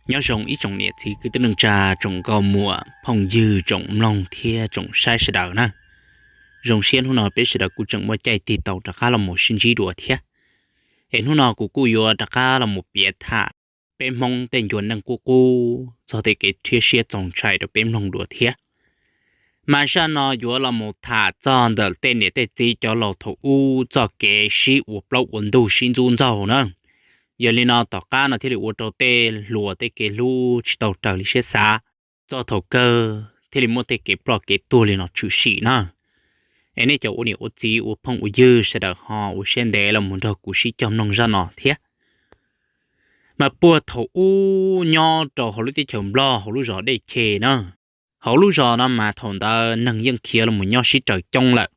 Nyob zoo ib tsoom niam txiv kwv tij neej tsa, tsoom nkauj muam phooj ywg, tsoom mloog thiab tsoom saib sawv daws na. Zoo siab hnub no peb sawv daws kuj tseem muaj caij tig tau rov qab los mus sib ntsib dua thiab. Es hnub no kuv kuj yuav rov qab los mus piav tham peb Hmoob tej ncua neej qub qub txog tej kev rhiab siab txaus ntshai rau peb mloog dua thiab. Mas zaj no yuav los mus tham txog ntawm tej niam tej txiv cov laus thaum ub txoj kev sib ua plaub ua ntug sib ntxub ntxaug na. Yog li no tom qab no thiaj li ua rau tej hluas tej kev hlub tsis tau raws li siab xav, txog thaum kawg thiaj li muaj tej kev ploj kev tuag li no tshwm sim na. Es nej cov ua niam ua txiv ua phooj ua ywg sawv daws ho ua siab ntev los mus nrog kuv sib cog mloog zaj no thiab. Mas puag thaum ub nyob rau hauv lub teb chaws Nplog hauv lub zos Dej Che na. Hauv lub zos no mas thaum ntawd neeg yeej khiav los mus nyob sib raws coob lawm.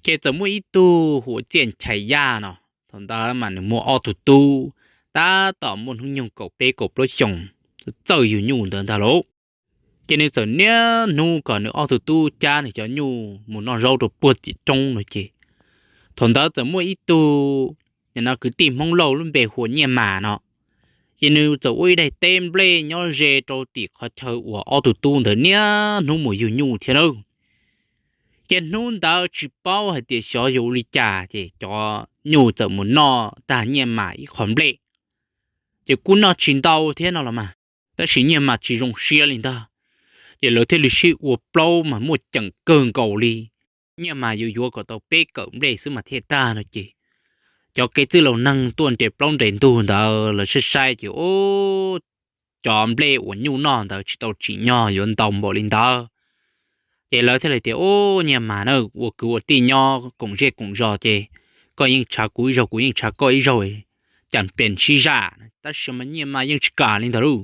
Ces txawm muaj ib tug hu ua Txiaj Nchai Yaj no, thaum ntawd mas nws muaj ob tug tub, tab tom muaj hnub nyoog kaum peb kaum plaub xyoos, txawj yug nyuj ntawd ntag lauj. Ces nws txawm niaj hnub kom nws ob tug tub cab nws cov nyuj mus noj zaub rau puag tim roob no ces, thaum ntawd txawm muaj ib tug, nim no kwv tij Hmoob Lauj lub npe hu ua Nyiaj Mas no, ces nws txawm ua ib daim teb nplej nyob ze rau tim qhov chaw uas ob tug tub ntawd niaj hnub mus yug nyuj thiab na. Ces hnub ntawd tsis paub hais tias xyov yog ua li cas ces cov nyuj txawm mus noj tag Nyiaj Mas ib qho nplej, ces kuj noj tsis ntau thiab no los mas, tab sis Nyiaj Mas tsis zoo siab li ntag. Ces lawv thiaj li sib ua plaub mas muaj ceem kawg nkaus li. Nyiaj Mas yuav yuav kom tau peb kawm nplej xwb mas thiaj tag no ces, cov kev txwj laus neeg tuaj nres plaub nres ntug ntawd lawv saib saib ces ub, cov nplej uas nyuj noj ntawd tsis tau tsim nyog yuav ntau npaum li ntawd. Ces lawv thiaj li tias, Ub, Nyiaj Mas na, ua kwv ua tij nyob koom zej koom zos ces koj yeej tshav kuv ib zaug kuv yeej tshav koj ib zaug, cas pes sib zam. Tab sis mas Nyiaj Mas yeej tsis kam li ntawd lauj.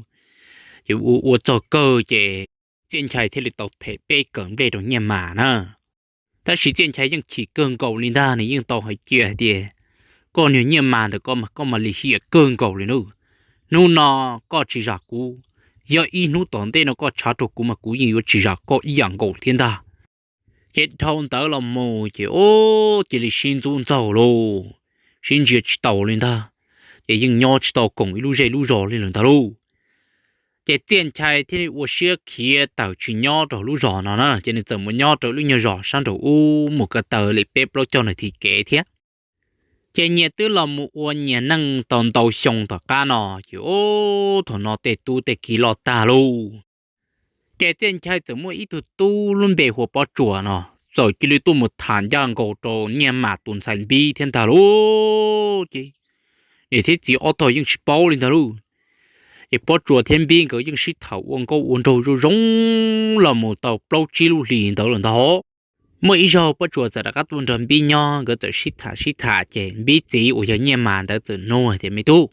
Ces ua ua txog kawg ces Txiaj Nchai thiaj li tau them peb kawm nplej rau Nyiaj Mas na. Tab sis Txiaj Nchai yeej chim kawg nkaus li ntag, nws yeej tau hais cia hais tias, Koj niag Nyiaj Mas ntawm koj mas koj mas lim hiam kawg nkaus li nawb. Hnub no koj tsis zam kuv, yog ib hnub tom ntej no koj tshav rau kuv mas kuv yeej yuav tsis zam koj ib yam nkaus thiab ntag. Ces dhau ntawd los mus ces ub, cia li sib ntxub ntxaug lauj, sib ntsia tsis taus li ntag. Ces yeej nyob tsis tau koom ib lub zej lub zos li lawm ntag lauj. Ces Txiaj Nchai thiaj li ua siab khiav tawm tsis nyob rau lub zos no na, ces nws txawm mus nyob rau lub nyuag zos sab nraum ub mus ko taw li peb plaub caug nas this kev thiab. Ces nyias twb los mus ua nyias neej tau ntau xyoo tom qab no, ces ub, thaum no tej tub tej ki loj tag lauj. Ces Txiaj Nchai txawm muaj ib tug tub lub npe hu ua Pob Tsuas no, txawm cia li tuaj mus tham ncaj nkaus rau Nyiaj Mas tus ntxhais Npib thiab ntag lauj. Ces niam thiab txiv ob tog yeej tsis paub li ntag lauj. Ces Pob Tsuas thiab Npib nkawd yeej sib tham ua nkauj ua nraug zoo zoo los mus tau plaub tsib lub hlis ntawd lawm ntag. Muaj ib zaug Pob Tsuas txawm rov qab tuaj nrog Npib nyob, nkawd txawm sib tham sib tham ces Npib txiv uas yog Nyiaj Mas ntawd txawm nug tias, Me tub,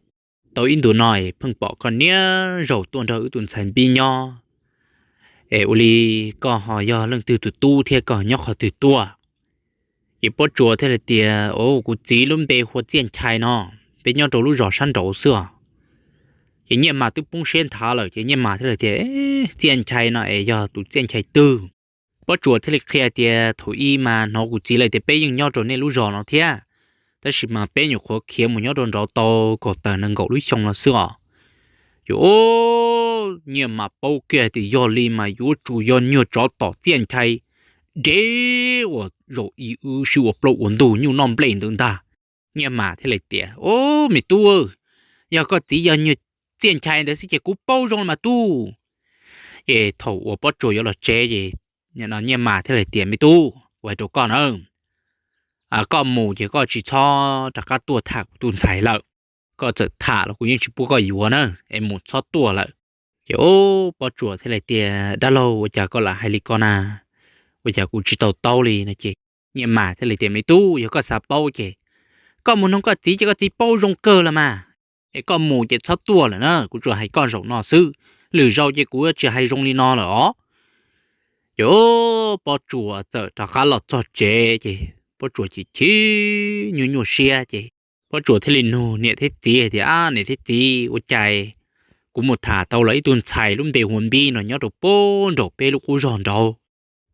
tau ib ntus no es pheej pom koj niaj zaus tuaj nrog wb tus ntxhais Npib nyob, es ua li koj ho yog leej twg tus tub thiab koj nyob qhov twg tuaj? Ces Pob Tsuas thiaj li tias, Au, kuv txiv lub npe hu ua Txiaj Nchai no, peb nyob rau lub zos sab nraud xwb os. Ces Nyiaj Mas twb poob siab nthav lawm ces Nyiaj Mas thiaj li tias, Txiaj Nchai no es yog tus Txiaj Nchai twg? Pob Tsuas thiaj li qhia tias, Thaum ub mas hnov kuv txiv lawv tias peb yeej nyob rau nej lub zos no thiab, tab sis mas peb nyuam qhuav khiav mus nyob rau nraud tau kaum tawm nees nkaum lub xyoo no xwb os. Ces ub, Nyiaj Mas paub kiag tias yog li mas yuav tsum yog nyuag tsov tom Txiaj Nchai dev uas zaum ub sib ua plaub ua ntug nyuj noj nplej ntawd ntag. Nyiaj Mas thiaj li tias, Au, me tub, yog koj txiv yog nyuag Txiaj Nchai ntawd xwb ces kuv paub zoo mas tub. Ces thaum uas Pob Tsuas yuav los tsev ces Nyiaj Mas thiaj li tias, Me tub, kuv hais rau koj na, koj mus ces koj tsis txhob rov qab tuaj tham kuv tus ntxhais lawm. Koj txawm tham los kuv yeej tsis pub koj yuav na, es mus txhob tuaj lawm. Ces ub, Pob Tsuas thiaj li tias, Dab laug, ua cas koj lam hais li ko na? Ua cas kuv tsis tau taub li no? Ces Nyiaj Mas thiaj li tias, Me tub, yog koj xav paub ces koj mus nug koj txiv ces koj txiv paub zoo kawg los mas. Es koj mus ces txhob tuaj lawm na, kuv tsuas hais koj zaum no xwb, lwm zaus ces kuv tsis hais zoo li no lawm os. Ces Pob Tsuas txawm rov qab los txog tsev ces Pob Tsuas chim chim nyuaj nyuaj siab ces Pob Tsuas thiaj li nug niam thiab txiv hais tias, Ab, niam thiab txiv, ua cas kuv mus tham tau los ib tug ntxhais lub npe hu ua Npib no nyob rau puag nraum peb lub qub zos nraud,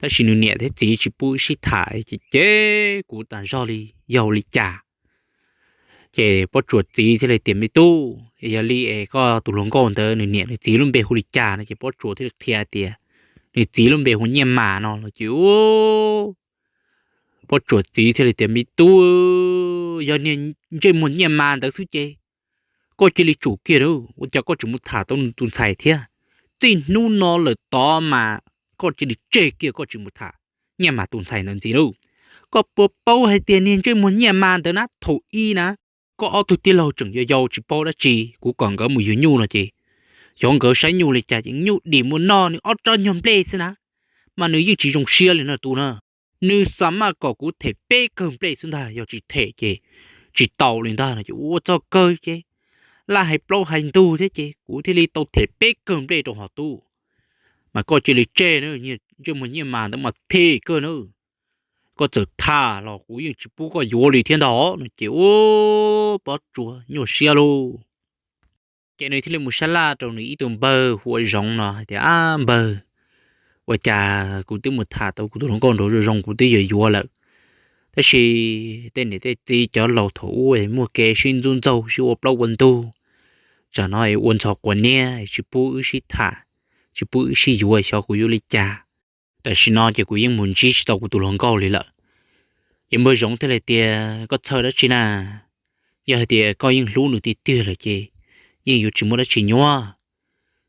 tab sis nws niam thiab txiv tsis pub sib tham ces cem kuv tas zog li, yog li cas? Ces Pob Tsuas txiv thiaj li tias, Me tub, yog li es koj tus hluas nkauj ntawd nws niam nws txiv lub npe hu li cas no? Ces Pob Tsuas thiaj li qhia tias nws txiv lub npe hu Nyiaj Mas no los ces ub, Pob Tsuas txiv thiaj li tias, Me tub, yog niag ntsej muag Nyiaj Mas ntawd xwb ces koj cia li tsum kiag na, ua cas koj tseem mus tham tau nws tus ntxhais thiab? Txij hnub no lawm tod mas koj cia li tseg kiag, koj tsis mus tham Nyiaj Mas tus ntxhais ntawd ntxiv na. Koj puas paub hais tias niag ntsej muag Nyiaj Mas ntawd na, thaum ub na, koj ob tug tij laug tseem yau yau tsis paub dab tsi, kuv kom nkawd mus yug nyuj no ces xyov nkawd saib nyuj li cas ces nyuj dim mus noj nws ob tsob nyuag nplej xwb na, mas nws yeej tsis zoo siab li no tus na. Nws xa maj kom kuv them peb kawg nplej xwb ntag, yog tsis them ces tsis tau li ntag no ces ua txog kawg ces laj hais plaub hais ntug thiab ces kuv thiaj li tau them peb kawg nplej rau hov tub. Mas koj cia li tseg na, ntsej muag Nyiaj Mas ntawd mas phem kawg na, koj txawm tham los kuv yeej tsis pub koj yuav li thiab ntag no ces ub, Pob Tsuas nyuaj siab lauj. Ces nws thiaj li mus sab laj rau nws ib tug npawg hu ua Zoov no hais tias, Ab npawg, ua cas kuv twb mus tham tau kuv tus hluas nkauj nraug zoo zoo, kuv twb yuav yuav lawm, tab sis tej niam tej txiv cov laus thaum ub muaj kev sib ntxub ntxaug sib ua plaub ua ntug, tsam no ua ntxhov quav niab tsis pub wb sib tham, tsis pub wb sib yuav, xyov kuv yuav li cas. Tam sim no ces kuv yeej mus ntsib tsis tau kuv tus hluas nkauj li lawm. Ces npawg Zoov thiaj li tias, Koj txhawj dab tsi na? Yog hais tias koj yeej hlub nws tiag tiag lawm ces yeej yuav tsis muaj dab tsi nyuaj.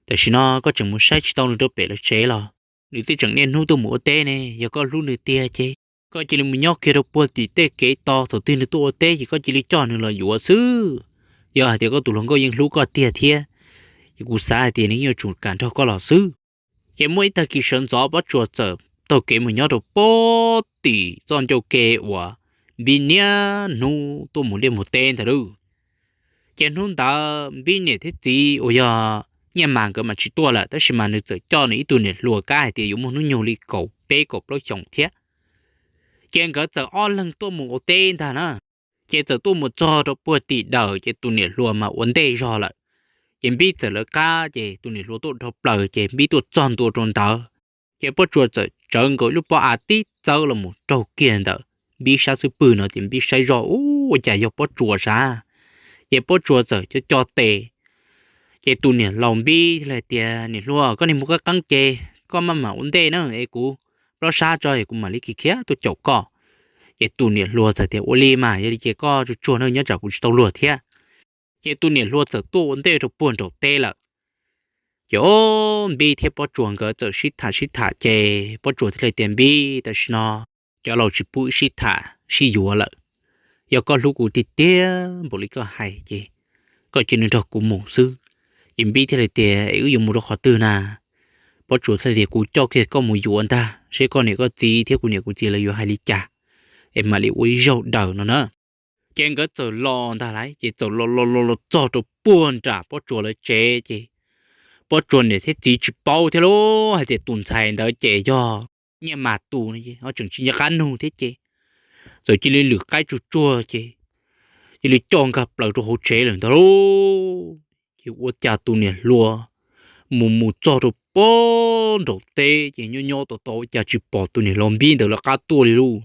Tam sim no koj tseem mus saib tsis tau nws rau pem lawv tsev los nws twb tseem niaj hnub tuaj mus ua teb ne. Yog koj hlub nws tiag ces koj cia li mus nyob kiag rau puag tim tej kev to, thaum twg nws tuaj ua teb ces koj cia li coj nws los yuav xwb. Yog hais tias koj tus hluas nkauj yeej hlub koj tiag thiab ces kuv xav hais tias nws yeej yuav tsum kam nrog koj los xwb. Ces muaj ib tag kis sawv ntxov Pob Tsuas txawm taug kev mus nyob rau puag tim txoj ncauj ke uas Npib niaj hnub tuaj mus liaj mus teb ntag lauj. Ces hnub ntawd Npib niam thiab txiv uas yog Nyiaj Mas nkawd mas tsis tuaj lawm, tab sis mas nws txawm coj nws ib tug niam hluas kab hais tias yuav muaj hnub nyoog li kaum peb kaum plaub xyoos thiab. Ces nkawd txawm ob leeg tuaj mus ua teb ntag na. Ces txawm tuaj mus txog rau puag tim dawm ces tus niam hluas mas ua ntej zog lawm. Ces Npib txawm lawv qab ces tus niam hluas tuaj dhau plaws ces Npib tuaj txog ntua rau ntawd. Ces Pob Tsuas txawm tsawv nkaus lub pob av tib txawb los mus raug kiag ntawm Npib sab xub pwg no ces Npib saib zoj, Ub, ua cas yog Pob Tsuas sav? Ces Pob Tsuas txawm co co tes. Ces tus niam laus Npib thiaj li tias, Niam hluas, koj niag mus qab qeeb ces koj maj mam ua ntej na es kuv plob sab tso es kuv mam li khiav tuaj caum koj. Ces tus niam hluas txawm tias, Ua li mas, yog li ces koj tsuag tsuag na, nyob tsam kuv tsis tau luag thiab. Ces tus niam hluas txawm tuaj ua ntej rau puag nraum teb lawm. Ces ob Npib thiab Pob Tsuas nkawd txawm sib tham sib tham ces Pob Tsuas thiaj li tias, Npib, tam sim no cov laus tsis pub wb sib tham sib yuav lawm. Yog koj hlub kuv tiag tiag npaum li koj hais ces koj cia li nrog kuv mus xwb. Ces Npib thiaj li tias, Es wb yuav mus rau qhov twg na? Pob Tsuas thiaj li tias, Kuv coj kiag koj mus yuav ntag, seb koj niam koj txiv thiab kuv niam kuv txiv lawv yuav hais li cas, es mam li ua ib zaug daws no na. Ces nkawd txawm los ntag lauj, ces txawm los los los los txog rau puag nram Pob Tsuas lawv tsev ces Pob Tsuas niam thiab txiv tsis paub thiab lauj, hais tias tus ntxhais ntawd ces yog Nyiaj Mas tus no, tseem tsis nco qab nug thiab ces txawm cia li lwm qaib tsuag tsuag ces cia li coj nkag plaws rau hauv tsev lawm ntag lauj. Ces ua cas tus niam hluas mus mus txog rau puag nraum teb ces nyob nyob tos tos ua cas tsis pom tus niam laus Npib ntawd lawv qab tuaj li lauj.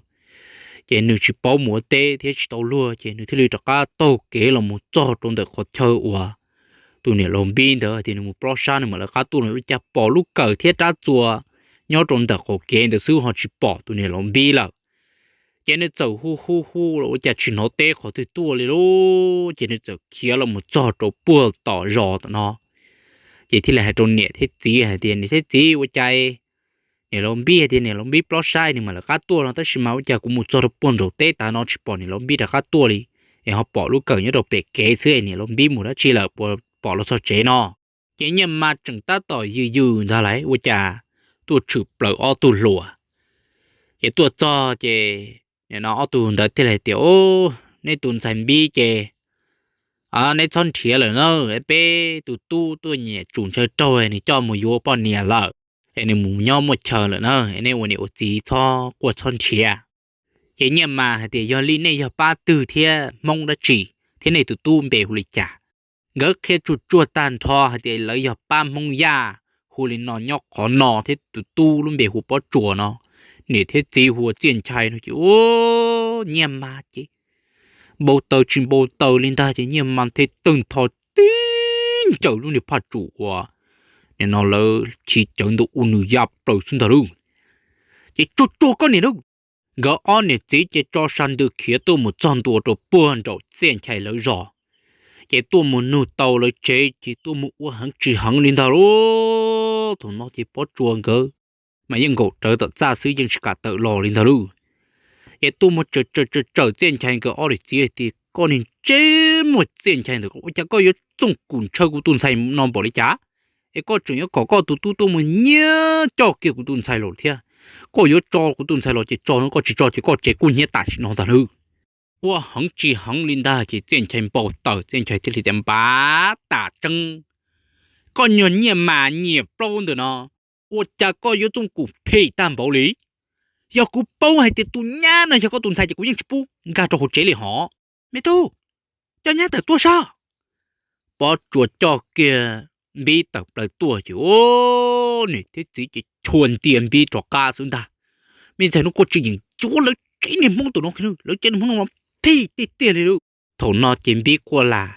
Ces nws tsis paub mus ua teb thiab tsis tau luag ces nws thiaj li rov qab taug kev los mus txog rau ntawm qhov chaw uas tus niam laus Npib ntawd tias nws mus plob sab nws mam lawv qab tuaj no, ua cas pom lub kawm thiab rab txuas nyob rau ntawm qaum kev ntawd xwb ho tsis pom tus niam laus Npib lawm. Ces nws txawm hu hu hu los ua cas tsis hnov teb qhov twg tuaj li lauj. Ces nws txawm khiav los mus txog rau puag tom zos tom no. Ces thiaj li hais rau niam thiab txiv hais tias, Niam thiab txiv, ua cas niam laus Npib hais tias niam laus Npib plob sab nws mam lawv qab tuaj no, tab sis mas ua cas kuv mus txog rau puag nraum teb tav no tsis pom niam laus Npib rov qab tuaj li, es ho pom lub kawm nyob rau pem kev xwb, es niam laus Npib mus dab tsi lawm puas pom los txog tsev no? Ces Nyiaj Mas tseem tab tom yws yws ntag lauj, ua cas tuaj tshwm plaws ob tug hluas. Ces tuaj txog ces nim no ob tug ntawd thiaj li tias, Ub, neb tus ntxhais Npib ces neb txhob nrhiav lawm na, peb tus tub tuaj nyiam tsum ntshaw raug nws coj mus yuav poj niam lawm, es nws mus nyob muaj chaw lawm na, es neb ua niam ua txiv txhob quaj txhob nrhiav. Ces Nyiaj Mas hais tias, Yog li nej yog pab twg thiab Hmoob dab tsi, thiab nej tus tub npe hu li cas? Nkawd qhia tsuag tsuag tag nrho hais tias lawv yog pab Hmoob Yaj, hu li no nyob qhov no, thiab tus tub lub npe hu Pob Tsuas no, niam thiab txiv hu ua Txiaj Nchai no. Ces ub, Nyiaj Mas ces npau taws tsis npau taws li ntag ces Nyiaj Mas thiaj tawg ntho tib ncaws lub niag phaj tsum uas nim no lawv chiv cawv ntawd ua nws ya plaws xwb ntag lauj. Ces tsuag tsuag koj niam lauj, nkawd ob niam txiv ces tso sa ntws khiav tuaj mus txog ntua rau puag nraum Txiaj Nchai lawv zos, ces tuaj mus nug tau lawv tsev ces tuaj mus ua heev tsis heev li ntag lauj. Thaum no ces Pob Tsuas nkawd mas yeej nkaum rawv tom txaj xwb yeej tsis kam tawm los li ntag lauj. Ces tuaj mus tsawm tsawm tsawm tsawm Txiaj Nchai nkawd ob niam txiv hais tias, koj niag ntsej muag Txiaj Nchai ntawd, ua cas koj yuav txooj kum ntshaw kuv tus ntxhais no npaum li cas? Es koj tseem yuav kom koj tus tub tuaj mus nyiag coj kiag kuv tus ntxhais los thiab. Koj yuav tso kuv tus ntxhais los ces tso, koj tsis tso ces koj tsev kuj hnyiab tam sim no ntag lauj. Ua heev tsis heev li ntag ces Txiaj Nchai npau taws, Txiaj Nchai thiaj li tias, npav tas tseeb, koj nyuag Nyiaj Mas nyiam plaub ntawm no, ua cas koj yuav txooj kum phem tag npaum li? Yog kuv paub hais tias tus nyab no yog koj tus ntxhais ces kuv yeej tsis pub nkag rau hauv tsev li hos. Me tub, coj nyab tawm tuaj saib. Pob Tsuas coj kiag Npib tawm plaws tuaj ces niam thiab txiv ces chua ntia Npib rov qab xwb ntag. Me ntxhais no kuj tsis yeem cuav lawv tsev niag Hmoob tus no, lawv tsev niag Hmoob no mas phem tiag tiag li lauj. Thaum no ces Npib quaj las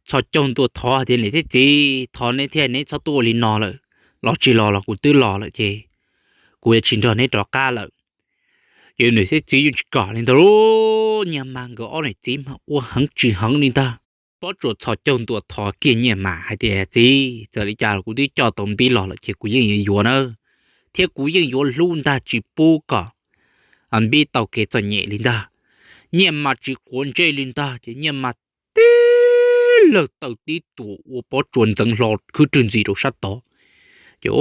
txhos caug ntua thov tias, niam thiab txiv, thov neb thiab, neb txhob tuaj ua li no lawm. Los tsis los los kuv twb los lawm ces kuv yuav tsis nrog neb rov qab lawm. Ces niam thiab txiv yeej tsis kam li ntag lauj, Nyiaj Mas nkawd ob niam txiv mas ua heev tsis heev li ntag. Pob Tsuas txhos caug ntua thov kiag Nyiaj Mas hais tias, txiv, txawm li cas los kuv twb coj tau Npib los lawm ces kuv yeej yuav yuav na, thiab kuv yeej yuav hlub ntag, tsis pub kom Npib tau kev txom nyem li ntag. Nyiaj Mas tsis quav ntsej li ntag ces Nyiaj Mas tib lawg taw tib tuam ua Pob Tsuas ntxeev hlo khwb rwg ntxiv rau sab tod. Ces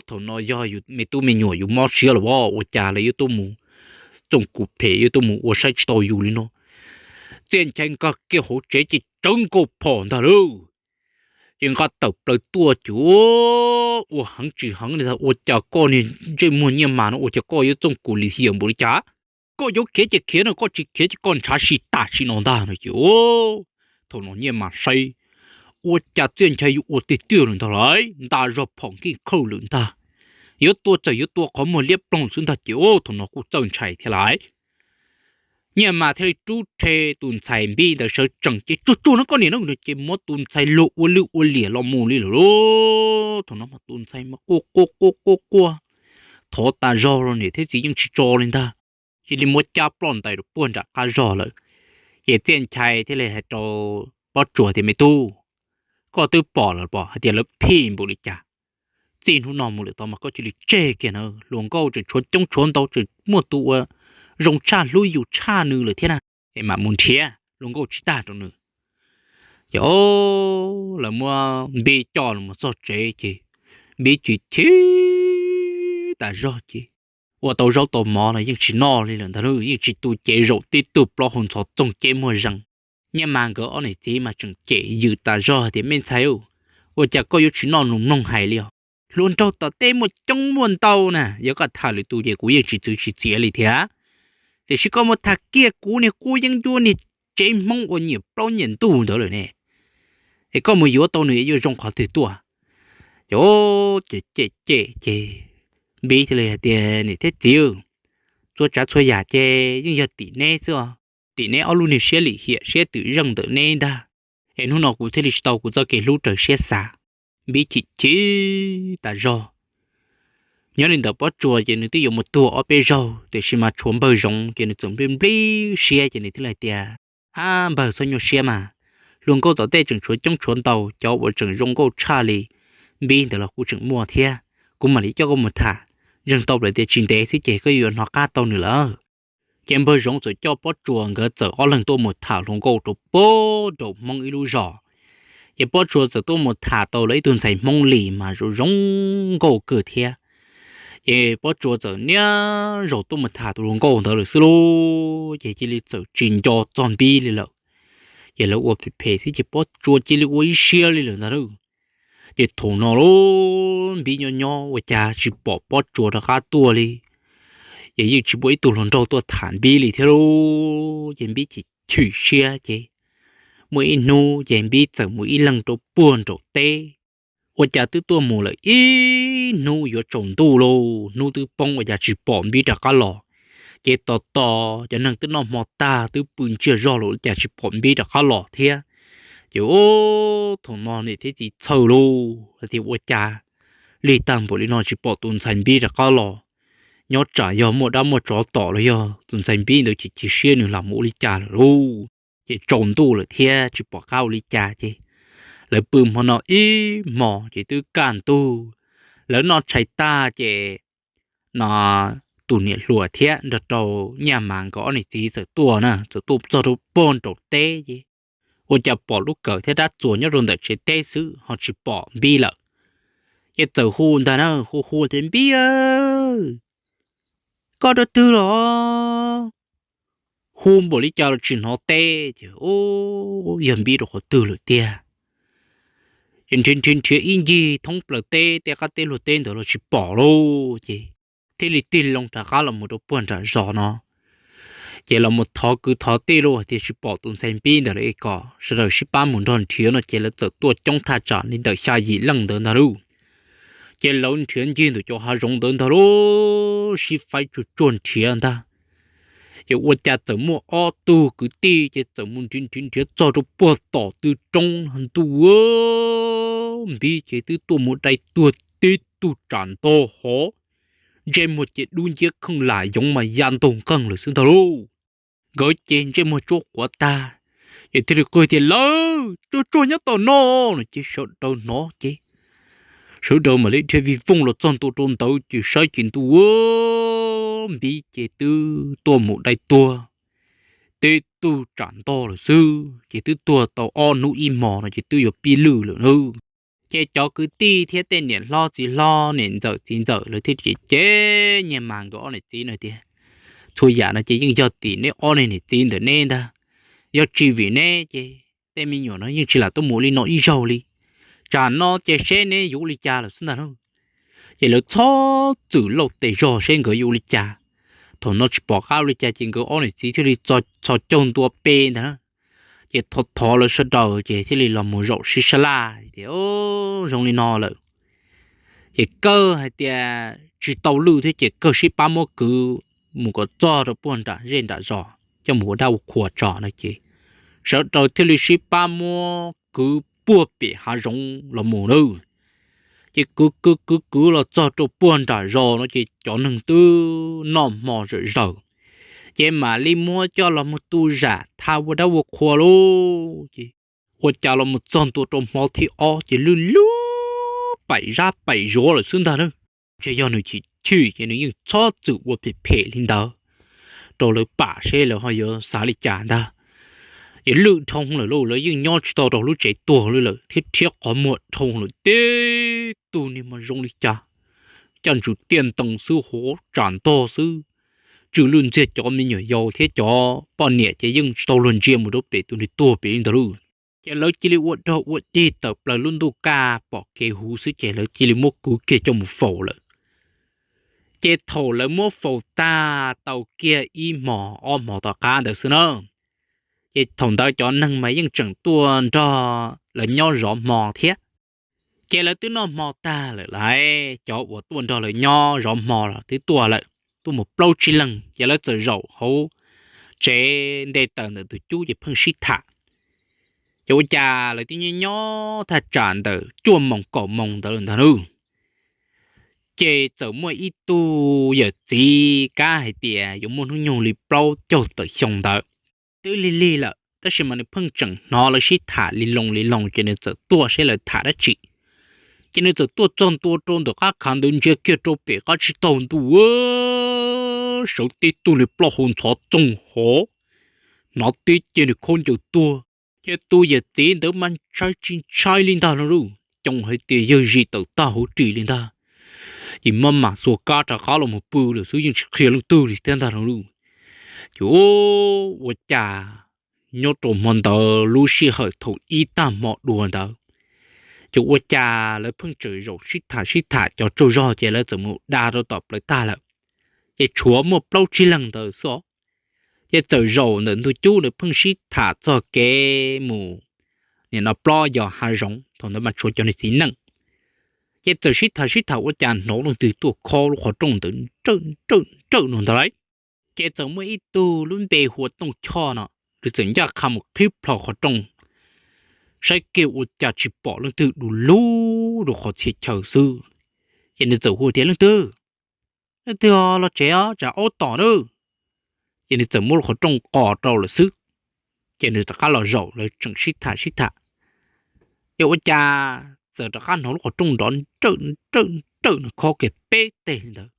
thaum no yog yus me tub me nyuam yus mob siab los as, ua cas lawv yuav tuaj mus txooj kum phem, yuav tuaj mus ua saib tsis taus yus li no. Txiaj Nchai nkag kiag hauv tsev ces tsawv nkaus phom ntag lauj. Ces nqa tawm plaws tuaj ces ua heev tsis heev li ntag, ua cas koj niag ntsej muag Nyiaj Mas no ua cas koj yuav txooj kum lim hiam npaum li cas? Koj yuav khiav ces khiav no, koj tsis khiav ces koj ntshav si tam sim no ntag no ces thaum no Nyiaj Mas saib ua cas Txiaj Nchai yuav ua tiag tiag lawm ntag lauj, nta zog phom nkeeg khawj lawm ntag. Yuav tua txawm yuav tua qhov muag liab ploog xwb ntag ces thaum no kuj txawj ntshai thiab lauj. Nyiaj Mas thiaj li rub rhe tus ntxhais Npib ntawd sawv tsees ces tsuag tsuag no koj niam no ces muab tus ntxhais luag ua lwj ua liam los mus li lawm lauj. Thaum no mas tus ntxhais mas quaj quaj quaj quaj quaj thov tas zog los niam thiab txiv yeej tsis tso li ntag. Cia li muab cab ploj ntais rau puag nram qab zog lawm. Ces Txiaj Nchai thiaj li hais rau Pob Tsuas tias, me tub, koj twb pom lawm pom hais tias lawv phem npaum li cas. Txij hnub no mus lawm tod mas koj cia li tseg kiag na, hluas nkauj tseem tshuav coob tshuav ntau, tseem muaj tus uas zoo tshaj hlub yus tshaj nws lawm thiab na, es mam mus nrhiav hluas nkauj tsis tag rau nws. Ces lawv muab Npib coj los txog tsev ces Npib chim chim tas zog ces ua tau zaub tau mov los yeej tsis noj li lawm ntag lauj, yeej tsis tu cev zaum tib tug plaub hau ntxhov txoog ceb muag zees. Nyiaj Mas nkawd ob niam txiv mas tseem cem yws tas zog tias, me ntxhais, ua cas koj yuav tsis noj nus mloog hais li os? Hluas nraug tom teb muaj coob muaj ntau na, yog koj tham lwm tus ces kuv yeej tsis txwv tsis txiav li thiab. Tiam sis koj mus tham kiag kuv niag qub yeeb ncuab niag tsev Hmoob ua nyiam plaub nyiam ntug ntawd lawm ne, es koj mus yuav tau nws yuav zoo qhov twg tuaj? Ces cem cem ces Npib thiaj li hais tias, niam thiab txiv, txhua tsav txhua yam ces yeej yog tim neb xwb os, tim neb ob lub niag siab lim hiam siab twm zeej ntawm neb ntag, es hnub no kuv thiaj li tsis tau kuv txoj kev hlub raws siab xav. Npib chim chim tas zog. Nyob li ntawd Pob Tsuas ces nws twb yuav mus tuag ob peb zaug tiam sis mas tshuav npawg Zoov ces nws txawm nplij nplij siab ces nws thiaj li hais tias, ab npawg, txhob nyuaj siab mas, hluas nkauj tom tej tseem tshuav coob tshuav ntau, cov uas tseem zoo nkauj tshaj li Npib ntawd los kuj tseem muaj thiab. Kuv mam li coj koj mus tham, ntseeg tau plaws tias tsis ntev xwb ces koj yuav hnov qab tau nws lawm. Ces npawg Zoov txawm coj Pob Tsuas nkawd txawm ob leeg tuaj mus tham hluas nkauj rau puag nraum Hmoob ib lub zos. Ces Pob Tsuas txawm tuaj mus tham tau lawv ib tug ntxhais Hmoob Lis mas zoo zoo nkauj kawg thiab. Ces Pob Tsuas txawm niaj zaus tuaj mus tham tus hluas nkauj ntawd lawm xwb lauj, ces cia li txawm tsis nco txog Npib li lawm. Ces lawv ua phem phem xwb ces Pob Tsuas cia li ua ib siab li lawm ntag lauj. Ces thaum no lauj, Npib nyob nyob ua cas tsis pom Pob Tsuas rov qab tuaj li, ces yeej tsis muaj ib tug hluas nraug tuaj tham Npib li thiab lauj. Ces Npib chim chim siab ces muaj ib hnub ces Npib txawm mus ib leeg rau puag nraum teb. Ua cas twb tuaj mus lawm ib hnub yuav tsaus ntuj lauj, hnub twb poob ua cas tsis pom Npib rov qab los. Ces tos tos cov neeg twb noj hmo tag twb pw ntsiag zog lawm ua cas tsis pom Npib rov qab los thiab. Ces ub, thaum no niam thiab txiv txhawj lauj, tias ua cas lig tag npaum li no tsis pom tus ntxhais Npib rov qab los, nyob tsam yog muaj dab muaj tsov tom los yog tus ntxhais Npib ntawd chim chim siab nws los mus ua li cas lawm lauj. Ces tsaus ntuj lawm thiab tsis pom qab ua li cas ces lawv pw hmo no ib hmos ces twb kaj ntug. Lawv noj tshais tag ces no tus niam hluas thiab nrog rau Nyiaj Mas nkawd ob niam txiv txawm tuaj na, txawm tuaj txog rau puag nraum teb ces ua cas pom lub kawm thiab dab txuas nyob rau ntawm tsev teb xwb ho tsis pom Npib lawm. Ces txawm hu ntag na, hu hu tias, Npib, koj rau twg los? Hu npaum li cas los tsis hnov teb ces, Ub, yog Npib rau qhov twg lawm tiag? Ces nrhiav nrhiav nrhiav ib ncig thoob plaws teb, tej qab teb luag teb ntawd los tsis pom lauj. Ces thiaj li tig loo rov qab los mus rau puag nram zos no. Ces los mus thov kwv thov tij lauj hais tias tsis pom tus ntxhais Npib ntawd lawm es kom sawv daws sib pab mus nrog nrhiav no ces lawv txawm tuaj coob thaj tsam li ntawm xya yim leej ntawd ntag lauj. Ces lawv nrhiav ncig ntawm cov hav zoov ntawd ntag lauj, sib faib tsuag tsuag nrhiav ntag. Ces ua cas txawm muaj ob tug kwv tij ces txawm mus nrhiav nrhiav nrhiav txog rau puag tom tw roob ntuj, Npib ces twb tuaj mus dai tuag tib tug tsam ntog hov, ntsej muag ces dub nciab kheej lam yoov mas ya ntaug nqeeg lawm xwb ntag lauj. Nkawd ces ntsej muag tsuab quav tag, ces thiaj li qw tias, Lawv, tsuag tsuag nyob tom no no ces sawv daws hnov ces sawv daws mam li dhia vij vooj los txog ntua rau ntawd ces saib ces ntuj, Npib ces twb tuaj mus dai tuag tib tug tsam ntog lawm xwb, ces twb tuag tau ob hnub ib hmos no ces twb yuav pib lwj lawm na. Ces cov kwv tij thiab tej niam hlob txiv hlob niam ntxawm txiv ntxawm lawv thiaj cem cem Nyiaj Mas nkawd ob niam txiv no tias, Txhua yam no ces yeej yog tim neb ob niag niam txiv ntawm neb ntag, yog tsis vim neb ces tej me nyuam no yeej tsis lam tuaj mus li no ib zaug li. Tsam no ces seb neb yuav ua li cas lawm xwb ntag na. Ces lawv txhob txwm lauj tes zog seb nkawd yuav ua li cas. Thaum no tsis pom qab ua li cas ces nkawd ob niam txiv thiaj li txhos caug ntua pe ntag na. Ces thov thov lawv sawv daws ces thiaj li los mus zaum sib sab laj tias, Zoo li no lawm ces kawg hais tias tsis tau lwj thiab ces kawg sib pab muab kwv mus kom txog rau puag nram zej nram zos coj mus ua dab ua qhua tso no ces sawv daws thiaj li sib pab muab kwv puag pem hav zoov los mus na. Ces kwv kwv kwv kwv los txog rau puag nram zos no ces cov neeg twb noj hmo zawm zaws, ces mam li muab coj los mus tu zam tha ua dab ua qhua lauj. Ces ua cas los mus txog ntua rau hmo thib ob ces lwj lub paim zab paim zuav lawm xwb ntag na. Ntshe yog nws chim chim ces nws yeej txhob txwm ua phem phem li ntawd rau lawv pam seb lawv ho yuav xav li cas ntag. Ces lwj dhau lawm lauj, lawv yeej nyob tsis tau rau lub tsev tuag li lawm thiab rhiab qhov muag dhau lawm, tib tug niag mas zoo li cas, caj ntswg tiaj ntoo xwb, hov tsam ntog xwb. Tswm lwj ntxiag cov me nyuam yaus thiab cov poj niam ces yeej tsis tau luag ntsia mus rau pem tus niag tuag pem li ntawd lauj. Ces lawv cia li ua rog ua dig tawm plaws lub ntuj kaj pom kev huv xwb ces lawv cia li muab kwv kiag coj mus faus lawm. Ces thaum lawv muab faus tag tau kiag ib hmos ob hmos tom qab ntawd xwb na, ces thaum ntawd cov neeg mas yeej tseem tuaj nrog lawv nyob zov hmo thiab. Ces lawv twb noj hmo tag lawm lauj, cov uas tuaj nrog lawv nyob zov hmo los twb tuaj lawm, tuaj mus plaub tsib leeg ces lawv txawm zaum hauv tsev nte taws ntawm tus cub ces pheej sib tham. Ces ua cas lawv twb nyob nyob thaj tsam ntawm cuaj moos kaum moos ntawd lawm ntag lauj, ces txawm muaj ib tug yawm txiv kab hais tias yuav muaj hnub nyoog li plaub caug tawm xyoo ntawd. Twb lig lig lawm tab sis mas nws pheej tseem hnov lawv sib tham li loo li loo ces nws txawm tuaj seb lawv tham dab tsi. Ces nws txawm tuaj txog ntua rau ntawm qab khav ntawd ntsia kiag rau pem qab tsib taug ntuj, sawv tib tug niag plaub hau ntxhov txoog hov, hnov tib ce niag khaub ncaws tuag. Ces tus yawm txiv ntawd mas ntshai tsis ntshai li ntag lauj, xyov hais tias yawg zis tawm tag hauv ris li ntag. Ces maj mam xuas kab rov qab los mus pw lawm xwb, yeej tsis qhia leej twg li thiab ntag lauj. Ces ua cas nyob rau hmo ntawd lub sij hawm thaum ib tag hmo dua ntawd, ces ua cas lawv pheej tseem zaum sib tham sib tham cov tsaug zog ces lawv txawm mus da rau tom plawv tag lawm. Ces tshuav muaj plaub tsib leeg ntawd xwb os. Ces txawm zaum ntawm ntug cub ntawd pheej sib tham txog kev mus nim no plob yos hav zoov, thaum ntawd mas tshuav cov niag txiv neej. Ces txawm sib tham sib tham ua cas hnov leej twg tuaj khob lub qhov rooj ntawd nrawj nrawj nrawj no ntag lauj. Ces txawm muaj ib tug lub npe hu ua Tooj Choj no, nws txawm ncaj qha mus qhib plho qhov rooj, saib kiag ua cas tsis pom leej twg du lug rau qhov txhia chaw xwb. Ces nws txawm hu tias, Leej twg, leej twg los tsev os, tsam aub tom nawb. Ces nws txawm muab lub qhov rooj qos rau lawm xwb. Ces nws rov qab los zaum, lawv tseem sib tham sib tham, ces ua cas txawm rov qab hnov lub qhov rooj nrov nrawj nrawj nrawj no khob kiag peb teg li ntawd.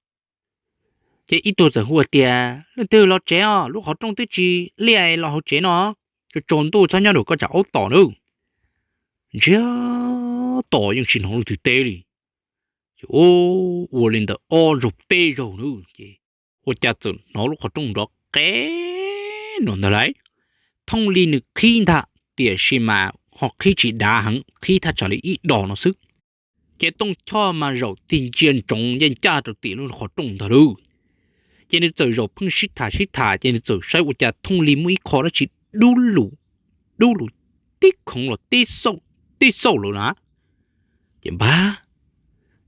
Ces ib tug txawm hu tias, Leej twg los tsev os, lub qhov rooj twb tsis liaj los hauv tsev no, tsaus ntuj txhob nyob rau koj tsam aub tom nawb. Ntsiag to yeej tsis hnov leej twg teb li. Ces ua li ntawd ob zaug peb zaug nawb, ces ua cas txawm hnov lub qhov rooj nrov qeb no ntag lauj. Thooj li nws qhib ntag, tiam sis mas ho qhib tsis dav heev, qhib thaj tsam li ib dos no xwb. Ces Tooj Choj mas zaum tig ntsia ntsoov ncaj ncaj rau tim lub qhov rooj ntag lauj. Ces nws txawm zaum pheej sib tham sib tham, ces nws txawm saib ua cas thooj li muaj ib qho dab tsi dub lug, dub lug tib khoov los tib xauj lawm na. Ces npab,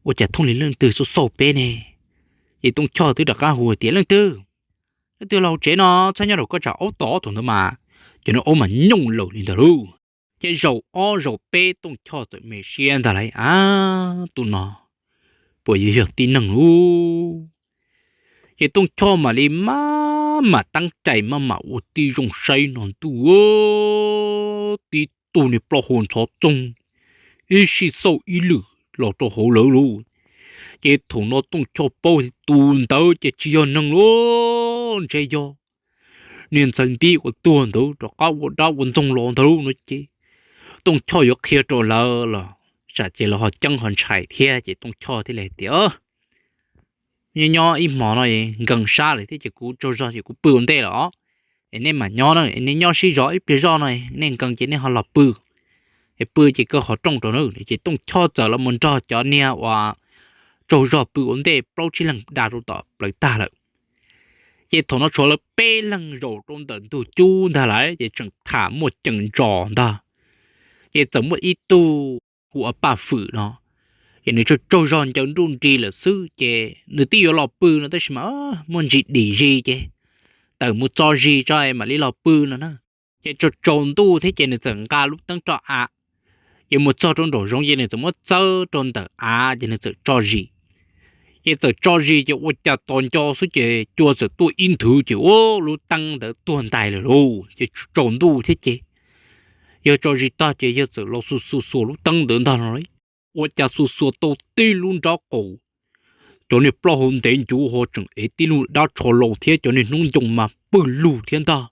ua cas thooj li leej twg xauj xauj peb ne? Ces Tooj Choj twb rov qab hu tias, Leej twg, leej twg los hauv tsev no, txhob nyob rau koj tsam aub tom. Thaum ntawd mas cov niag aub mas nyooj lawm li ntag lauj. Ces zaum ob zaum peb Tooj Choj txawm me siab ntag lauj, Ab, tus no puas yuav yog tib neeg lauj? Ces Tooj Choj mam li maj mam teeb cai maj mam ua tib zoo saib no ntuj, tib tug niag plaub hau ntxhov txoog ib sij xauj ib lwm los rau hauv lawv lauj. Ces thaum no Tooj Choj paub tias tus ntawd ces tsis yog neeg lauj, ntshe yog niag ntxhais npib uas tuag ntawd rov qab ua dab ua ntxoog los ntag lauj no ces Tooj Choj yuav qhia rau lawv los tsam ces lawv ho ceeb ho ntshai thiab. Ces Tooj Choj thiaj li hais tias, Nyob nyob ib hmo no nkees sab lawm thiab, ces kuv tsaug zog ces kuv pw ua ntej lawm os. Es nej mam nyob na, nej nyob sib zov ib pliag zoj no, nej nkees ces nej ho los pw, es pw ces kaw qhov rooj rau na. Ces Tooj Choj txawm los mus nrog cov niag uas tsaug zog pw ua ntej plaub tsib leeg da rau tom plawv tag lawm. Ces thaum no tshuav lawv peb leeg zaum rau ntawm ntug cub ntag lawm, ces tseem tham muaj ceem ntsos ntag. Ces txawm muaj ib tug hu ua Paj Fwm no, ces nws tsaug tsaug zog ncaws nruj nrig lawm xwb, ces nws twb yuav los pw no tab sis mas muaj ntsis dim zis ces tawm mus tso zis tso mam li los pw no na. Ces tsaus tsaus ntuj thiab ces nws txawm nqa lub teeb roj av, ces mus txog rau nraum zoov ces nws txawm muab txawb rau ntawm av ces nws txawm tso zis. Ces txawm tso zis ces ua cas tos nco xwb ces cua txawm tuaj ib nthwv ces ua lub teeb ntawd tuag ntais lawm lauj. Ces tsaus ntuj thiab ces yawg tso zis tag ces yawg txawm los xuas xuas xuas lub teeb ntawd ntag no, ua cas xuas xuas tau tib lub nrab qaum, cov niag plaub hau ntev ncuv ho tseem ev tib lub dab tsho laus thiab cov niag hnub ncoo mas pwj lug thiab ntag.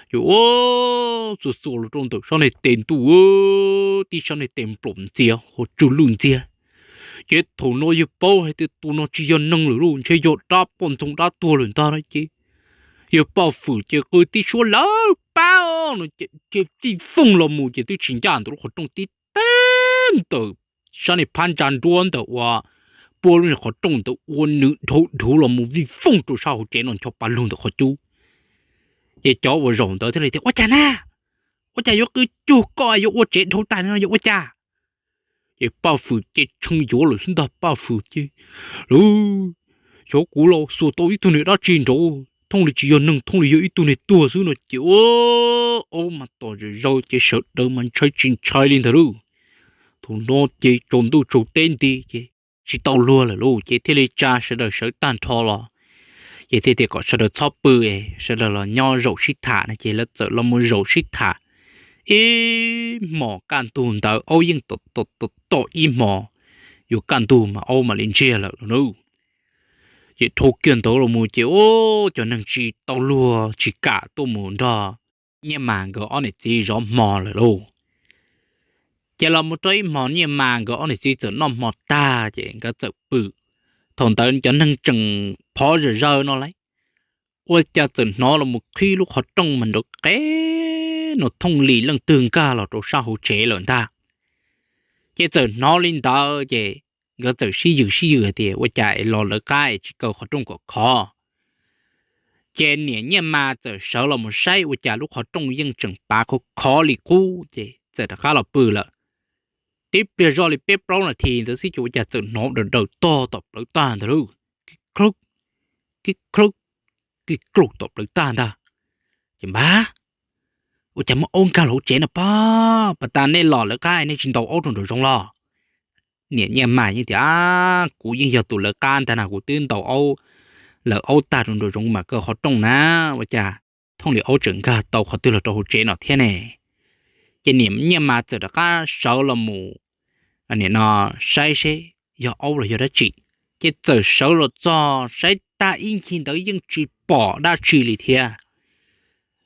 Ces ua xuas xuas los rau ntawm sab niag tes ntuj, tib sab niag tes nplaum ntxiag ho tsw lwj ntxiag. Ces thaum no yawg paub hais tias tus no tsis yog neeg lawm lauj, ntshe yog dab poj ntxoog dab tuag lawm ntag no ces yawg Paj Fwm ces qw tib suab lawv pab no ces vij vooj los mus ces twb tsis ncaj ntawm lub qhov rooj tib teg ntawm sab niag phab ntsa nruab ntawm uas puab lub niag qhov rooj ntawd ua nws dhau dhuv los mus vij vooj rau sab hauv tsev no ncho pa lug ntawm qhov cub. Ces cov uas zaum ntawd thiaj li tias, Ua cas na? Ua cas yuav qw cuag koj yuav ua tsev dhau tas li no yuav ua cas? Ces Paj Fwm ces tshee yuav lawm xwb ntag. Paj Fwm ces, Lawv, xyov kuv los xuas tau ib tug niag dab tsi nraud, thooj li tsis yog neeg, thooj li yog ib tug niag tuag xwb no ces ua, aub mas tos zom zaws ces sawv daws mas ntshai tsis ntshai li ntag lauj. Thaum no ces tsaus ntuj tsaus teb nti ces tsis tau luag lawm lauj, ces thiaj li tsa sawv daws sawv tag nrho los. Ces thiaj tias kom sawv daws txhob pw, sawv daws los nyob zaum sib tham no ces lawv txawm los mus zaum sib tham ib hmos kaj ntug ntawd, aub yeej tom tom tom ib hmos, yuav kaj ntug mas aub mam li ntsiag lawm lauj. Ces dhau kiag ntawd los mus ces ua cov neeg tsis tau luag tsis kam tuaj mus nrog Nyiaj Mas nkawd ob niam txiv zov hmo lawm lauj. Ces los mus rau ib hmos Nyiaj Mas nkawd ob niam txiv txawm noj hmo tag ces nkawd txawm pw. Thaum ntawd cov neeg tseem phov zom zaws no lauj, ua cas txawm hnov los mus qhib lub qhov rooj mas nrov qeb no thooj li leej twg nkag los rau sab hauv tsev lawm ntag. Ces txawm hnov li ntawd ces nkawd txawm sib yws sib yws hais tias ua cas es los lawv qab es tsis kaw qhov rooj kom khov. Ces niam Nyiaj Mas txawm sawv los mus saib ua cas lub qhov rooj yeej tseem pav khov khov li qub ces txawm rov qab los pw lawm. Tib pliag zoj li peb plaub nas this ntawd xwb ces ua cas txawm hnov daws daws tog tom plawv tag ntawd lauj, kib khlub, kib khlub, kij kluj tom plawv tag ntag. Ces npab, ua cas muaj aub nkag los hauv tsev no pob, pas tas nej los lawv qab nej tsis ntaus aub rau nraum zoov los? Niam Nyiaj Mas yeej tias, kuv yeej yog tus lawv qab ntag na, kuv twb ntaus aub, lawv aub tag rau nraum zoov mas kaw qhov rooj na, ua cas thooj li aub tseem nkag tau qhov twg los rau hauv tsev no thiab ne? Ces niam Nyiaj Mas txawm rov qab sawv los mus, nim no, saib seb yog aub los yog dab tsi. Ces txawm sawv los txog saib tag ib ncig ntawd yeej tsis pom dab tsi li thiab.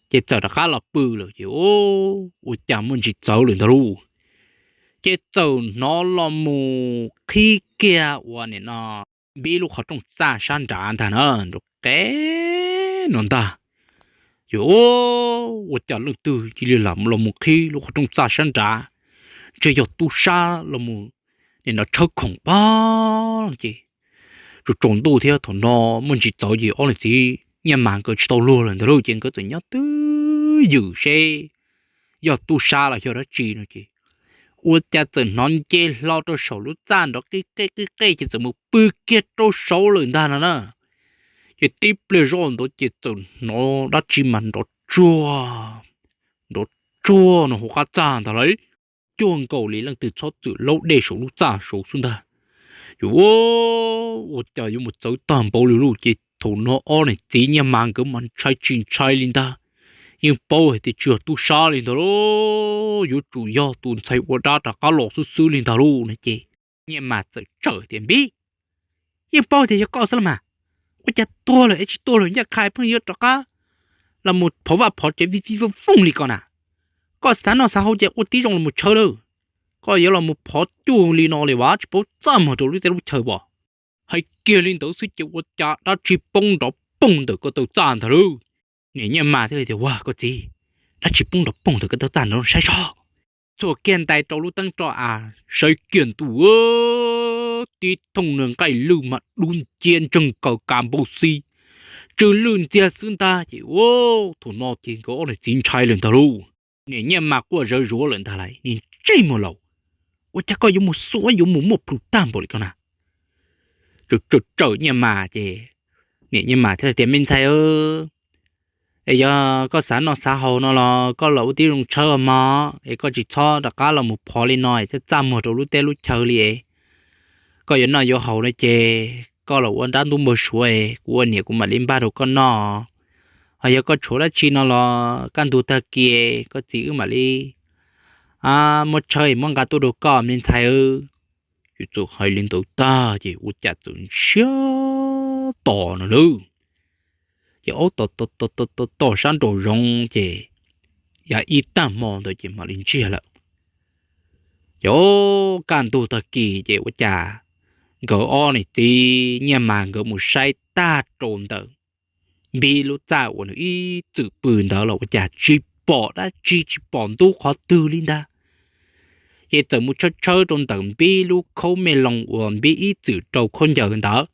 Ces txawm rov qab los pw lawm ces ua cas muaj ntsis txawv lawm ntag lauj. Ces txawm hnov los mus qhib kiag ua nim no npib lub qhov rooj txaj sab nrad ntag na, nraum qe no ntag. Ces ua cas leej twg cia li los mus qhib lub qhov rooj txaj sab nrad, ntshe yog tub sab los mus nim no tshawb khoom pob. Ces tsaus ntuj thiab thaum no muaj ntsis txawv ces ob niam txiv Nyiaj Mas nkawd tsis tau luag lawm ntag lauj, ces nkawd txawm nyob twj ywm seb yog tub sab los yog dab tsi no ces ua cas txawm hnov nce hlo rau saum lub txaj nrov qij qej qij qej ces txawm mus pw kiag rau saud lawm ntag no na. Ces tib pliag zoj ntawd ces txawm hnov dab tsi mas nrov tsuag, nrov tsuag no hauv qab txaj ntag lauj. Cuag nkaus li leej twg txhob txwm laub dej saum lub txaj saud xwb ntag. Ces ua cas yuav mus txawv tag npaum li lauj, ces thaum no ob niam txiv Nyiaj Mas nkawd mas ntshai tsis ntshai li ntag, yeej paub hais tias tsis yog tub sab li ntag lauj, yuav tsum yog tus ntxhais ua dab rov qab los xwb xwb li ntag lauj no ces Nyiaj Mas txawm tsawm tias, Npib, yeej paub tias yog koj xwb los mas, ua cas tuag lawm es tsis tuag lawm ncaj qha pheej yuav rov qab los mus phov vaj phov tsev vij vij vooj vooj li ko na. Koj xav noj xav haus ces ua tib zoo los mus tshawb lawm, koj yuav los mus phov cuag li no li vas tsis paub txaj muag rau lub teb lub chaw pom. Hais kiag li ntawd xwb ces ua cas dab tsi poob nrov poog ntawm ko taw txaj ntag lauj. Niam Nyiaj Mas thiaj li tias, Ua koj txiv, dab tsi poob nrov poog ntawm ko taw txaj ntawd saib seb. Txhuam kiag ntais rau lub teeb roj av saib kiag ntuj, tib thooj nws nqaij lwj mas dub nciab ntseeg kaws kas npau xi, tsw lwj ntxiag xwb ntag ces ua thaum no ces nkawd ob niam txiv ntshai lawm ntag lauj. Niam Nyiaj Mas quaj zawv zuav lawm ntag lauj, Niam ntsej muag laus, ua cas koj yuav mus xuav yuav mus muaj plhus tag npaum li ko na? Tsawm tsawm Nyiaj Mas ces niam Nyiaj Mas thiaj li tias, Me ntxhais, es yog koj xav noj xav haus no los koj los ua tib zoo tshawb mog, es koj tsis txhob rov qab los mus phov li no es txaj txaj muag rau lub teb lub chaw li es. Koj yuav noj yuav haus no ces koj los ua nrab ntub npau suav es kuv ua niam kuv mam li npaj rau koj noj. Ho yog koj tshuav dab tsi no los kaj ntug tag kis koj txiv wb mam li muab tshawb es muab nqa tuaj rau koj me ntxhais. Ces txawm hais li ntawd tag ces ua cas txawm ntsiag to no lauj. Ces aub tom tom tom tom tom sab nraum zoov ces yav ib tag hmo ntawd ces mam li ntsiag lawm. Ces kaj ntug tag kis ces ua cas nkawd ob niam txiv Nyiaj Mas nkawd mus saib tag rau ntawm Npib lub txaj uas nws ib txwm pw ntawd los ua cas tsis pom dab tsi tsis pom ntub qhov twg li ntag. Ces txawm mus tshawb tshawb rau ntawm Npib lub khaub me loo uas Npib ib txwm rau khaub ncaws ntawd,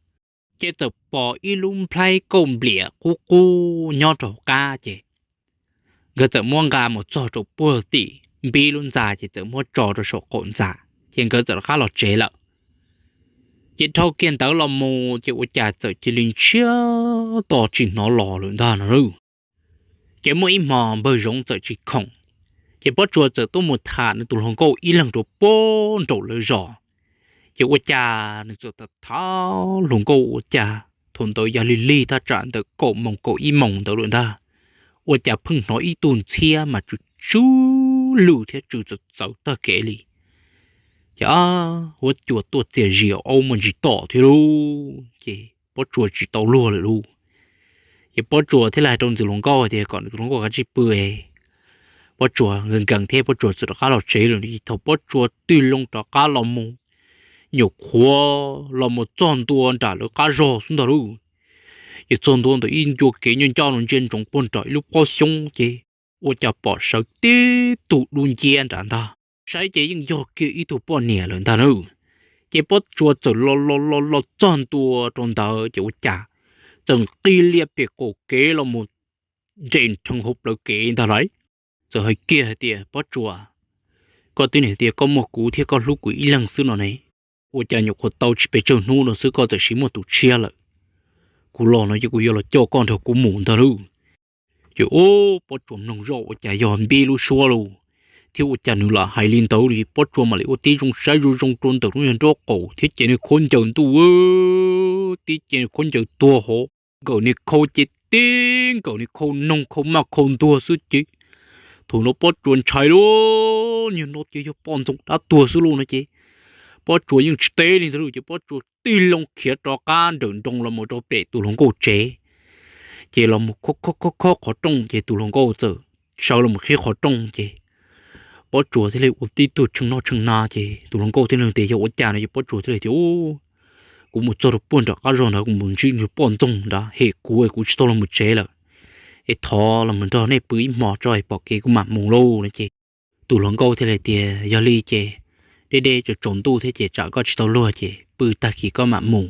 ces txawm pom ib lub nplhaib kauj npliam qub qub nyob rau hauv qab ces nkawd txawm muab nqa mus txog rau puag tim Npib lub ntxa ces txawm muab tso rau saum qaum ntxa, ces nkawd txawm rov qab los tsev lawm. Ces dhau kiag ntawd los mus ces ua cas txawm cia li ntsiag to tsis hnov los lawm ntag no lauj. Ces muaj ib hmo npawg Zoov txawm tsis khoom, ces Pob Tsuas txawm tuaj mus tham nws tus hluas nkauj ib leeg rau puag nraum lawv zos. Ces ua cas nws txawm tham tham hluas nkauj ua cas thaum ntawd yog lig lig thaj tsam ntawm kaum moos kaum ib moos ntawd lawm ntag, ua cas pheej hnov ib tug ntxhiab mas tsw tsw lwj thiab tsw txawv txawv tag kev li. Ces huab cua tuaj txias zi aub muaj ntsis tom thiab lauj, ces Pob Tsuas tsis tau luag lawm lauj. Ces Pob Tsuas thiaj li hais rau nws tus hluas nkauj tias kom nws tus hluas nkauj kav tsij pw. Pob Tsuas nkees nkees thiab Pob Tsuas txawm rov qab los tsev lawm. Thaum Pob Tsuas tig loo rov qab los mus, nyuam qhuav los mus txog ntua nram lawv qab zos xwb ntag lauj. Ces txog ntua ntawm ib ncua kev ncoj ncoj no ntsia ntsoov puag nram ib lub pob xyoob ces ua cas pom sawv tib tug dub nciab nram ntag. Saib ces yeej yog kiag ib tug poj niam lawm ntag na. Ces Pob Tsuas txawm los los los los txog ntua rau ntawd ces ua cas txawm nqis lias pem qaum kev los mus nres nrheev hauv plawv kev ntag lauj. Txawm hais kiag hais tias, Pob Tsuas, koj twb niam tias koj muaj kuv thiab koj hlub kuv ib leeg xwb no ne, ua cas nyuam qhuav tau tsis pes tsawg hnub no xwb koj txawm sis muaj tus tshiab lawm? kuv los no ces kuv yuav los coj koj nrog kuv mus ntag lauj. Ces ub, Pob Tsuas mloog zoj ua cas yog Npib lub suab lauj, thiab ua cas nws lam hais li ntawd li. Pob Tsuas mam li ua tib zoo saib zoo zoo rau ntawm lub niag nraub qaum thiab ces niag khaub ncaws ntuj, tib ce niag khaub ncaws tuag hov, nkawm niag khau ces tib nkawm niag khau noog khau maj khau ntuag xwb ces thaum no Pob Tsuas ntshai lauj, niag no ces yog poj ntxoog dab tuag xwb lauj no ces Pob Tsuas yeej tsis teb li ntawd lauj. Ces Pob Tsuas tig loo khiav rov qab nrawm nroos los mus rau pem tus hluas nkauj tsev. Ces los mus khob khob khob qhov rooj ces tus hluas nkauj txawm sawv los mus qhib qhov rooj ces Pob Tsuas thiaj li ua tib tug tshee noj tshee hnav ces tus hluas nkauj thiaj li tias yog ua cas no ces Pob Tsuas thiaj li tias, Ub, kuv mus txog rau puag nram qab zog ntawd kuv mus ntsib niag poj ntxoog ntawd hem kuv es kuv tsis tau los mus tsev lawm, es thov los mus nrog nej pw ib hmo tso es pom kev kuv mam mus lauj no ces tus hluas nkauj thiaj li tias yog li ces deb deb tsaus tsaus ntuj thiab ces tsam koj tsis tau luag ces pw tag kis koj mam mus.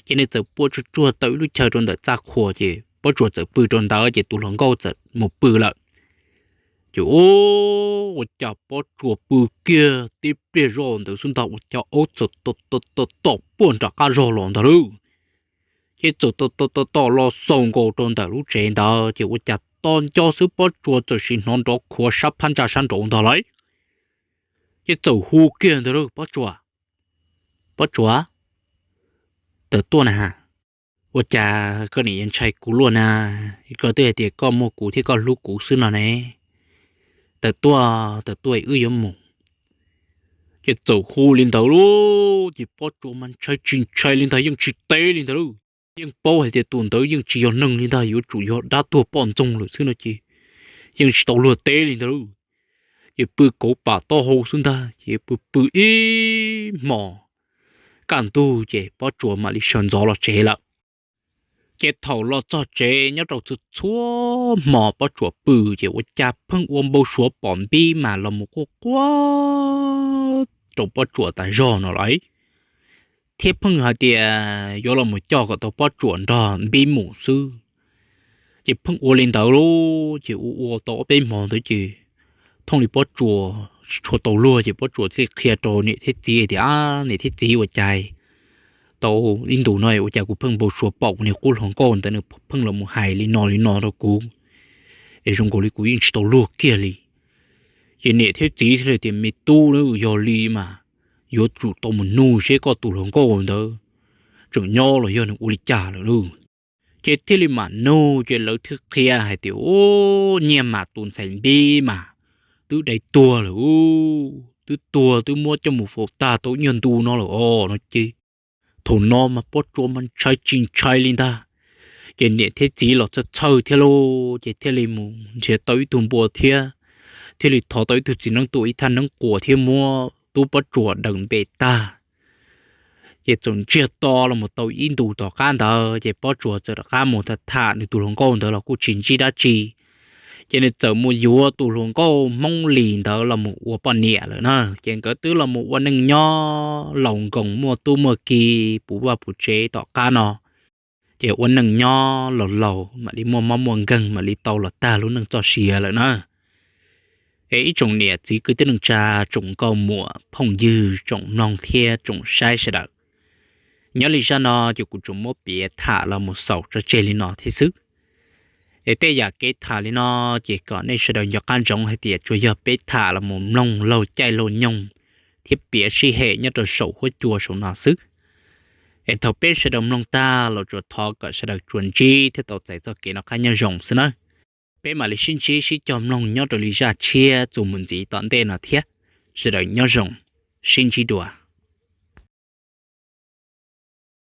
Ces nws txawm pua tsuag tsuag tau ib lub chaw rau ntawm txaj qhua ces Pob Tsuas txawm pw rau ntawd ces tus hluas nkauj txawm mus pw lawm. Ces ub, ua cas Pob Tsuas pw kiag tib pliag zoj ntawd xwb ntag ua cas aub txawm tom tom tom tom puag nram qab zog los ntag lauj. Ces txawm tom tom tom tom los xaus nkaus rau ntawm lub tsev ntawd ces ua cas to nco xwb Pob Tsuas txawm sim hnov nrov khuav sab phab ntsa sab nraud ntag lauj. Ces txawm hu kiag ntag lauj, Pob Tsuas, Pob Tsuas, tawm tuaj na. Ua cas koj niam yuav ntshai kuv luaj na, koj twb hais tias koj muaj kuv thiab koj hlub kuv xwb no ne. Tawm tuaj, tawm tuaj wb yuav mus. Ces txawm hu li ntawd lauj, ces Pob Tsuas mas ntshai tsis ntshai li ntag yeej tsis teb li ntag lauj. Yeej paub hais tias tus ntawd yeej tsis yog neeg li ntag, yuav tsum yog dab tuag poj ntxoog lawm xwb no ces yeej tsis tau luag teb li ntag lauj. Ces pw kauv pam taub hau xwb ntag ces pw pw ib hmos kaj ntug ces Pob Tsuas mam li sawv ntxov los tsev lawm. Ces thaum los txog tsev nyob rau txhua txhua hmo Pob Tsuas pw ces ua cas pheej ua npau suav pom Npib mas los mus quaj quaj rau Pob Tsuas tas zog no lauj. Thiab pheej hais tias yuav los mus coj kom tau Pob Tsuas nrog Npib mus xwb. Ces pheej ua li ntawd lauj, ces ua ua tau ob peb hmo ntawd ces thooj li Pob Tsuas tsis tshua tau luag ces Pob Tsuas thiaj li qhia rau niam thiab txiv tias, Ab, niam thiab txiv, ua cas tau ib ntus no ua cas kuv pheej npau suav pom kuv niag qub hluas nkauj ntawd nws pheej los mus hais li no li no rau kuv, es zoo nkaus li kuv yeej tsis tau luag kiag li. Ces niam thiab txiv thiaj li tias, Me tub, yog li mas yuav tsum tau mus nug seb koj tus hluas nkauj ntawd tseem nyob los yog nws ua li cas lawm lauj. Ces thiaj li mam nug ces lawv thiaj qhia hais tias, Ub, nyiaj mas tus ntxhais Npib mas twb dai tuag lawm, twb tuag twb muab coj mus faus tag tau ib nyuag ntu no lawm os no ces thaum no mas Pob Tsuas mas ntshai tsis ntshai li ntag. Ces niam thiab txiv los txhawj txhawj thiab lauj, ces thiaj li mus nrhiav tau ib tug npua thiab thiaj li thov tau ib tug txiv neeb tua ib thaj neeb quas thiab muab tub Pob Tsuas daws npe tag. Ces txawm ntsiag to los mus tau ib ntus tom qab ntawd ces Pob Tsuas txawm rov qab mus tham tham nws tus hluas nkauj ntawd los kuj tsis ntsib dab tsi. Ces nws txawm mus yuav tus hluas nkauj Hmoob Lis ntawd los mus ua poj niam lawm na. Ces nkawd twb los mus ua neej nyob laus nkoos muaj tub muaj ki puv vaj puv tsev tom qab no. Ces ua neej nyob laus laus mam li muaj mob muaj nkeeg mam li tau los tag lub neej txoj sia lawm na. Es ib tsoom niam txiv kwv tij neej tsa, tsoom nkauj muam phooj ywg tsoom mloog thiab tsoom saib sawv daws, nyob li zaj no ces kuv tsuas muab piav tham los mus xaus tso tseg li no thiab xwb. Es tej yam kev tham li no ces kom nej sawv daws nco qab ntsoov hais tias tsuas yog peb tham los mus mloog laug caij laug nyoog thiab piav sij hem nyob rau saum huab cua saum no xwb. Es thaum peb sawv daws mloog tag los tsuas thov kom sawv daws tsuas ntsib thiab tau txais txoj kev noj qab nyob zoo xwb nawb. Peb mam li sib ntsib sib cog mloog nyob rau li zaj tshiab txuas mus ntxiv tom ntej no thiab. Sawv daws nyob zoo, sib ntsib dua.